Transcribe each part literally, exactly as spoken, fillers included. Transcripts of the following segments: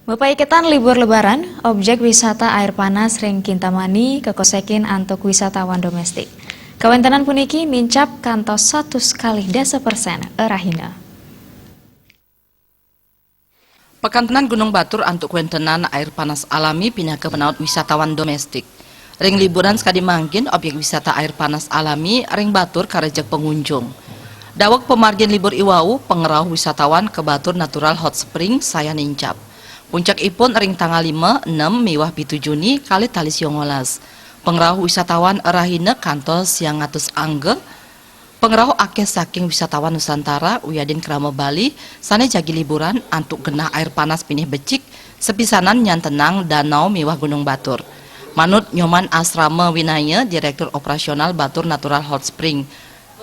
Mapaiketan libur Lebaran, objek wisata air panas ring Kintamani kakosekin antuk wisatawan domestik. Kawentenan puniki nincap kantos satus kalih dasa persen rahina. Pakantenan Gunung Batur antuk kawentenan air panas alami pinaka panaut wisatawan domestik. Ring liburan sakadi mangkin, objek wisata air panas alami ring Batur karejeg pangunjung. Daweg pamargin libur iwau, pangrauh wisatawan ka Batur Natural Hot Spring sayan nincap. Puncakipun ring tanggal lima, enam, miwah pitu Juni kalih tali sia ngolas. Pangrauh wisatawan rahina kantos siang atus angga. Pangrauh akeh saking wisatawan Nusantara wiadin krama Bali sane jagi liburan antuk genah air panas pinih becik, sapisanan nyantenang danau miwah Gunung Batur. Manut Nyoman Asrama Winaya, Direktur Operasional Batur Natural Hot Spring,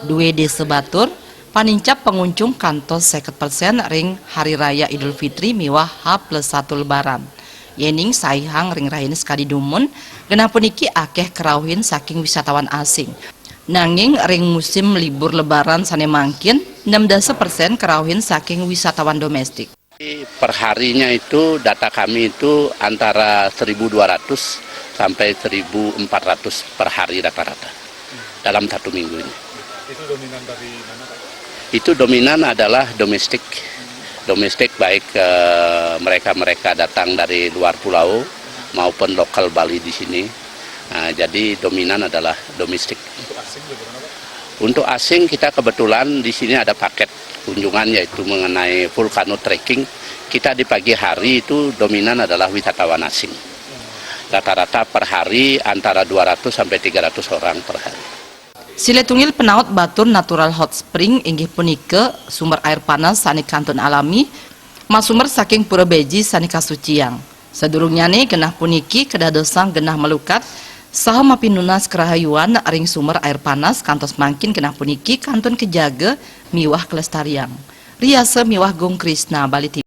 due Desa Batur, panincap pangunjung kantos seket persen ring Hari Raya Idul Fitri miwah H plus satu Lebaran. Yening saihang ring rahina sakadi dumun, genah puniki akeh karauhin saking wisatawan asing. Nanging ring musim libur Lebaran sane mangkin, enam dasa persen karauhin saking wisatawan domestik. Perharinya itu, data kami itu antara seribu dua ratus sampai seribu empat ratus per hari rata-rata dalam satu minggu ini. Itu dominan dari mana, Pak? Itu dominan adalah domestik. Domestik, baik, eh, mereka-mereka datang dari luar pulau maupun lokal Bali di sini. Nah, jadi dominan adalah domestik. Untuk asing bagaimana, Pak? Untuk asing, kita kebetulan di sini ada paket kunjungan, yaitu mengenai vulcano trekking. Kita di pagi hari itu dominan adalah wisatawan asing. Rata-rata per hari antara dua ratus sampai tiga ratus orang per hari. Silih tunggil panaut Batur Natural Hot Spring inggih punika sumber air panas sane kantun alami, masumber saking Pura Beji sane kasuciang. Sadurungnyane genah puniki kadadosang genah malukat saha mapinunas karahayuan ring sumber air panas, kantos mangkin genah puniki kantun kajaga miwah kalestariang. Riasa miwah Gung Krisna, Bali T V.